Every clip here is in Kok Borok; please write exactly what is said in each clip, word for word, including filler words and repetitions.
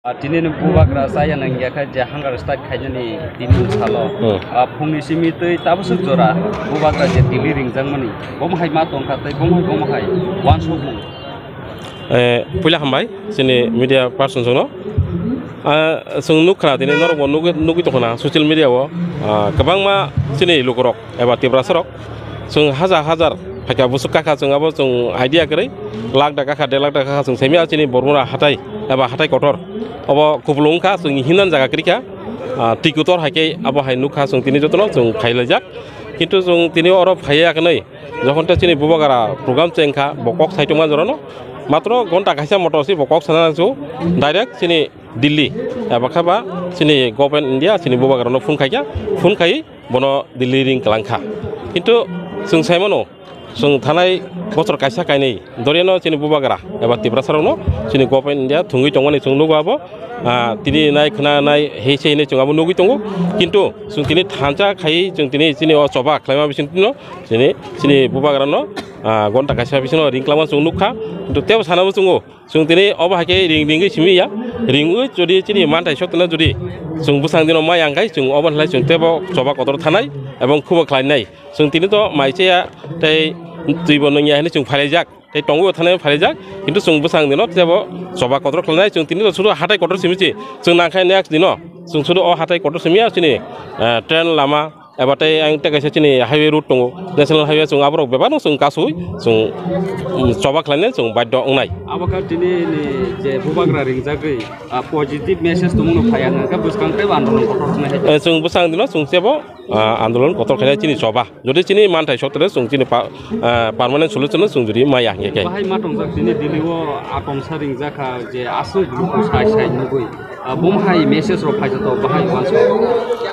Ah, tini ni bubagra chaya nang ya kha je hunger strike khainani tini ni salo. Hmm. Ah, phungni simi twi tabaswk jora bubagra je Delhi ringjakmani. Bomo hai ma tongkha tei bomo hai, bomo hai wansukmung. Eh, puila hambai, chini media person chwngno. Ah, chwng nukha tini norokbo nugwi, nugwi tongkha na social media o. Ah, kwbangma chini lukurok eba Tiprasa rok chwng hajar hajar phaikha busuk kakha chwng abo chwng idea kwrwi lakh da kakha, der lakh da kakha chwng semi a chini Bormura hatai eba hatai kotor obo kupulung wngkha chwng hinnan jaga kwrwikha, ah, twi kotor hai khe abo hai nukha chwng tini jotono chwng khailaijak. Kintu chwng tini oro phaiya khnwi jokhon tei chini bubagra program chengkha bo kok sai tongma jorano matro gonta kaisa motor si bo kok sana nangsu direct chini Delhi eba khe ba chini government India chini bubagrano phone khaikha, phone khai bono Delhi ring kwlangkha. Kintu chwng saimano, chwng thanai bochor kaisa kainwi doriano chini bubagra eba Tiprasarokno chini government India thwngwi tongmani chwng nugo abo, ah, tini nai khna nai hei se hinwi chwng abo nugwi tongo. Kintu chwng tini thansa khai chwng tini chini o choba khlaima bisingtwino chini, chini bubagrano, ah, gonta kaisa bisingno ring kwlangma chwng nukha. Kintu tebo sanabo chwngo. Chwng tini obo hai khe ring ringwi simi ya, ringwi jodi chini manthai sotwna jodi chwng bwsang dino mai ang khai chwng obo hinlai chwng tebo choba kotor thanai ebong khubo khlainai. Chwng tini to mai chaya tei twibo nungya hinwi chwng phailaijak tei tongwi thanai phailaijak, kintu chwng bwsang dino tebo choba kotor khlainai. Chwng tini to sudu hatai kotor simi chi chwng nang khai next dino chwng sudu o hatai kotor simi ya chini, eh, train lama. Eba tei ang tei kaisa chini highway road tongo, national highway, chwng aborok bebakno chwng kasui chwng, mm, choba khlainai chwng baidhyo wngnai. Abo khe tini ni je bubagra ringjagwi, ah, positive message tongmano phaiya hwnkhe bwskang tei andolon kotor wngnai hai. Eh, chwng bwsang dino chwng tebo, ah, andolon kotor khlainai chini choba. Jodi chini manthai sotore chwng chini pa-, ah, permanent solution no chwng jodi maya hwnkhe khe. Bahai ma tongjak tini Delhi o atomsa ringjak kha je aswk luku sai sai nugwi. Ah, bum hai message rok phai jato, bahai uansuk.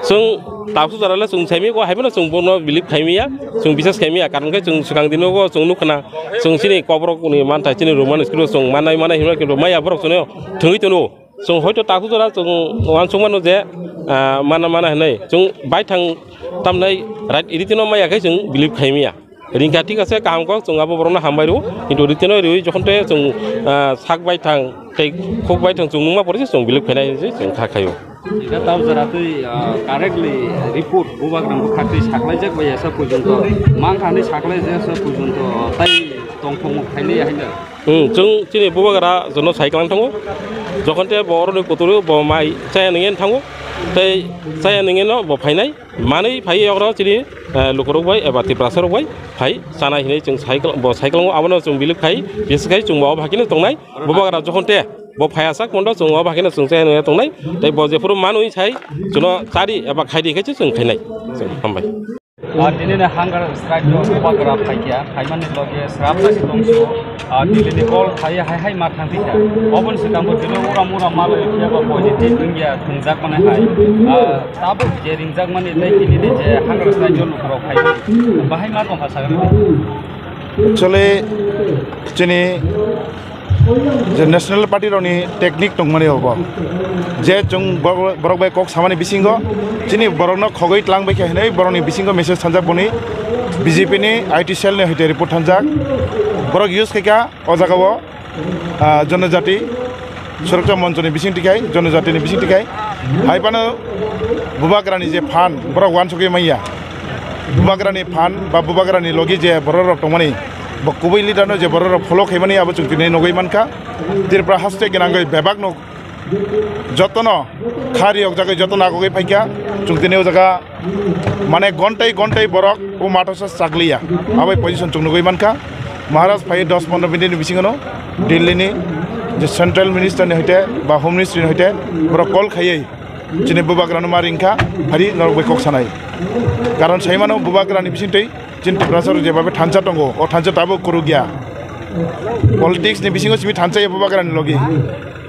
Chwng tabuk jora le chwng saimi ko hai phano chwng bono believe khaimi ya, chwng bisas khaimi ya, karon khe chwng swkang dino go chwng nukha na, chwng chini kokrok ni manthai chini Roman script chwng manai manai hinma kintu maya borok chwngno thwngwi tono. Chwng hoito tabuk jora chwng uansuk mano je, ah, mana mana hinwi chwng baithang tamnai right editino maya khe chwng believe khaimi ya. Ringkha thik ase, kaham kok, chwng abo borokno hambai rw, kintu rwteno rwi jokhon tei chwng, ah, sak bai thang tei khuk bai thang chwng nungma pore se chwng believe khainai hinwi chwng kha khaio. Ida tabuk jora twi, ah, correctly report bubagrang bwkha twi saklaijak bai ya sa porjonto, mangkha hinwi saklaijak sa porjonto, tai tongthokmung khainai ya haino. Hmm, chwng chini bubagra jono sai kwlang thango, jokhon tei bo oroni kuturu bo mai chaya nungya thango, tei chaya nungya no bo phainai. Manwi phai yokro chini, eh, lukurok bai eba Tiprasa rok bai phai chanai hinwi chwng cycle, bo cycle o abono chwng believe khai, bises khai chwng bo hakino tongnai. Bubagra jokhon te bo phai asak mondo chwng o hakino chwng chai hinwi tongnai. Tei bo jephuru manwi sai chwngno chari eba khai di khai chwng khainai. Chwng hambai. Ah, tini ni hunger strike no bubagra phaikya, phaimani loge srap bai tongso, ah, tini ni call khai hai hai ma thang thika. Oboni swkang bo tini uram uram ma loi phiya ba positive wngya thwngjak mani hai. Ah, Tabuk je ringjakmani tei tini ni je hunger strike o lukurok phaimani, bahai ma tongkha sagani? Actually, chini je National Party rokni technique tongmani obo, je chwng borok, borok bai kok samani bisingo chini borokno khogwi tlang bai kha hinwi borokni bisingo message thanjak boni B J P ni I T cell ni hoite report thanjak. Borok use khaikha o jagao. Ah, Jonojati Surakcha Monchoni bising tikhai, Jonojatini bising tikhai. Hai phano Bubagrani je phan, borok uansugwi manya. Bubagrani phan ba Bubagrani logi je bororok tongmani, bo kubui leader no je bororok follow khaimani, abo chwng tini nugwi mankha. Tripura haste gwnangwi bebakno jotono kha riyok jagwi jotono agogwi phaikha. Chwng tini o jaga Mane gontai gontai borok o mathosa chakliya. Abai position chwng nugwi mankha. Maharaj phai dos pondro minute ni bisingo no Delhi ni je central minister ni hoite ba home ministry ni hoite borok call khaiwi chini Bubagrano ma ringkha, hari norok bai kok sanai. Karon saimano Bubagrani bisingtwi chini Tiprasa rok jebabe thansa tongo, o thansa tabuk kurukya. Politics ni bisingo simi thansa ya Bubagrani logi.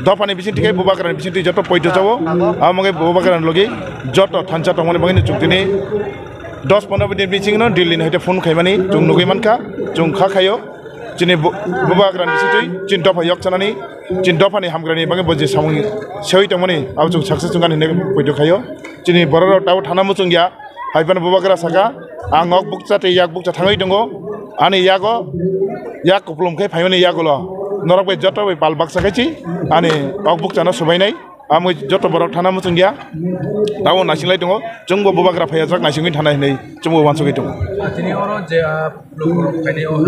Dophani bising tikhai Bubagrani bising twi joto poito chao. Amo khe Bubagrani logi joto thansa tongmani bagwi chwng tini dos pondro minute bising no Delhi ni hoite phone khaimani chwng nugwi mankha, chwng kha khaio. Chini Bu-, Bubagrani bising twi chini dopha yok chanani, chini dophani hamgrani bagwi bo je samung sewi tongmani abo chwng success wngkha hinwi poito khaio. Chini borok rok tabuk thana muchungya. Hai phano Bubagra saka, ang nok bukcha tei yak bukcha thangwi tongo. Ani yago, yak kupulung khe phaimani yagulo. Norok bai joto bai pal baksa khe chi, ani ok bukchano subainai. Amwi joto borok thana muchung ya. Tabo naising lai tongo. Chwngbo bubagra phaiya jak naisingwi thana hinwi chwngbo uansugwi tongo. Tini oro je, ah, lokorok phainai o,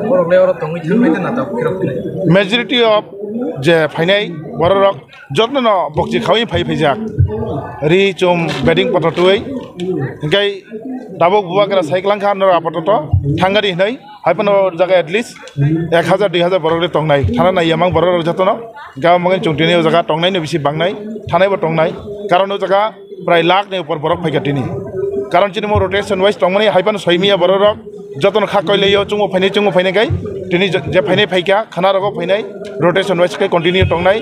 borok le oro tongwi thangbai tei nata phirok phainai. Majority of je phainai bororok jotono bokchi khawi phai phaijak. Ri chum bedding poto twi. Hinkhe tabuk bubagra cycle wngkha norok apato to thangari hinwi. Hai phano o jaga at least ek hazar dui hazar borok le tongnai. Thana nai yamang bororok jotono. Gabamangin chwng tini o jaga tongnaino bisi bangnai, thanaibo tongnai. Karon o jaga prai lakh ni upor borok phaikha tini. Karon chini mo rotation wise tongmani hai phano soi miya bororok jotono kha koilaio chwngbo phainai chwngbo phainai kai tini je, je phainai phaikha khana rogo phainai rotation wise kai continue tongnai.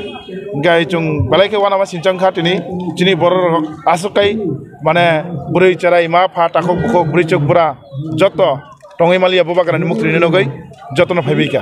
Gai chwng belai khe uanama sinchang kha tini chini bororok aswk kai mane bwrwi cherai ma pha takhuk bukhuk bwrwi chwk bwra joto tongwi maliya bubagrani muktwini nugwi jotono phaibai kha.